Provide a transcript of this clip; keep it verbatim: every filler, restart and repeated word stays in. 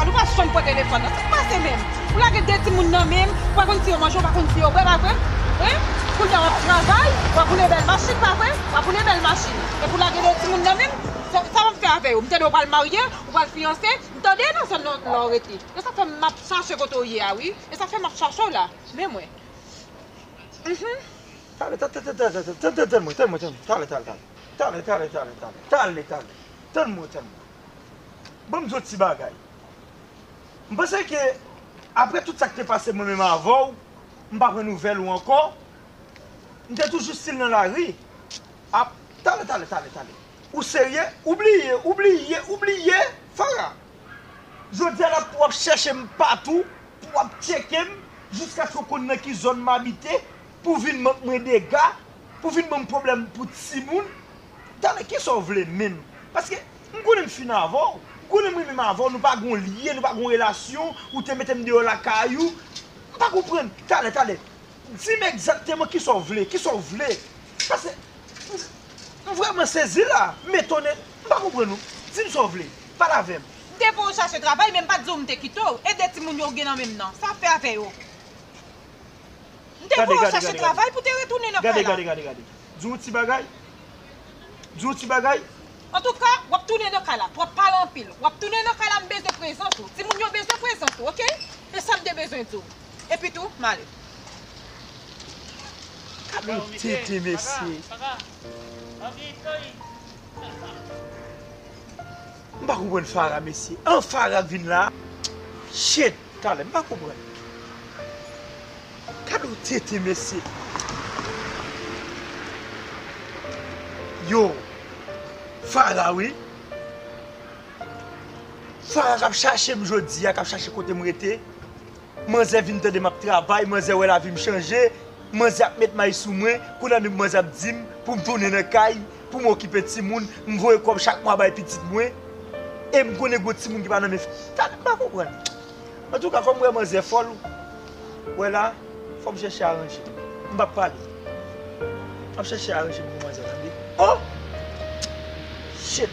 Nou pa janm pran telefòn nan. Sa k pase menm? Ou lage de timoun nan men m, ou pa konn si yo manje, ou pa konn si yo bwè, pa vre? Hein? Kounye a w ap travay, w ap woule bèl machin, pa vre? W ap woule bèl machin. Epi w lage de timoun nan men m? Sa, sa w ap fè avè yo? M tande w pral marye, ou pral fiyanse, m tande nan zòn nan la w rete. E sa fè m ap chache kote w ye a, wi. E sa fè m ap chache w la. Men mwen. Mhm. Talè, ta- ta- ta- ta- ta- ta- ta- tann mwen, tann mwen, tann mwen. Talè, talè, talè. Talè, talè, talè, talè. Talè, talè. Tann mwen, tann mwen. Ban m di w ti bagay. M panse ke, apre tout sa k te pase mwen menm avè w, m pa pran nouvèl ou ankò. M te toujou still nan lari. Ap, talè, talè, talè, talè. Ou serye? Ou bliye, ou bliye, ou bliye, Farah. Jodi a la pou w ap chèche m patou, pou w ap tcheke m, jiskaske w konn nan ki zòn m abite, pou w vin mank mwen dega, pou w vin ban m pwoblèm pou timoun. Talè, kisa w vle menm? Paske m konnen m fin avè w, m konnen mwen menm avè w, nou pa gon lyen, nou pa gon relasyon, ou te mete m deyò lakay ou. M pa konprann. Talè, talè. Di m egzakteman kisa w vle, kisa w vle. Paske m, m vrèman sezi la, m etone, m pa konprann ou. Di m sa w vle, pale avè m. M te voye w chache travay, men m pa t di w m te kite w. E de timoun yo w gen nan men m nan, sa w ap fè avè yo? M te voye w chache travay pou w te retounen nan kay la. Gade, gade, gade, gade. Di w yon ti bagay. Di w yon ti bagay. Antouka, w ap tounen nan kay la. W ap pale anpil. W ap tounen nan kay la, m bezwen prezans ou. Timoun yo bezwen prezans ou, oke? Se sa m te bezwen di w. Epi tou, m ale. Gade yon tenten, mesye. M pa konprann Farah, mesye. An Farah k vin la. Shit, talè, m pa konprann. Gade yon tenten, mesye. Yo, Farah, wi. Farah k ap chache m jodi a, k ap chache kote m rete. Manzè vin tande m ap travay, manzè wè lavi m chanje, manzè ap met may sou mwen, kounye a menm manzè ap di m pou m tounen nan kay, pou m okipe timoun, m voye kòb chak mwa bay pitit mwen, e m konnen gon timoun ki pa nan men f-, talè m pa konprann. Antouka, kòm m wè manzè fòl, wè la, fò m chèche aranje. M p ap pale. M ap chèche aranje m pou manzè, tande. Oh! Shit!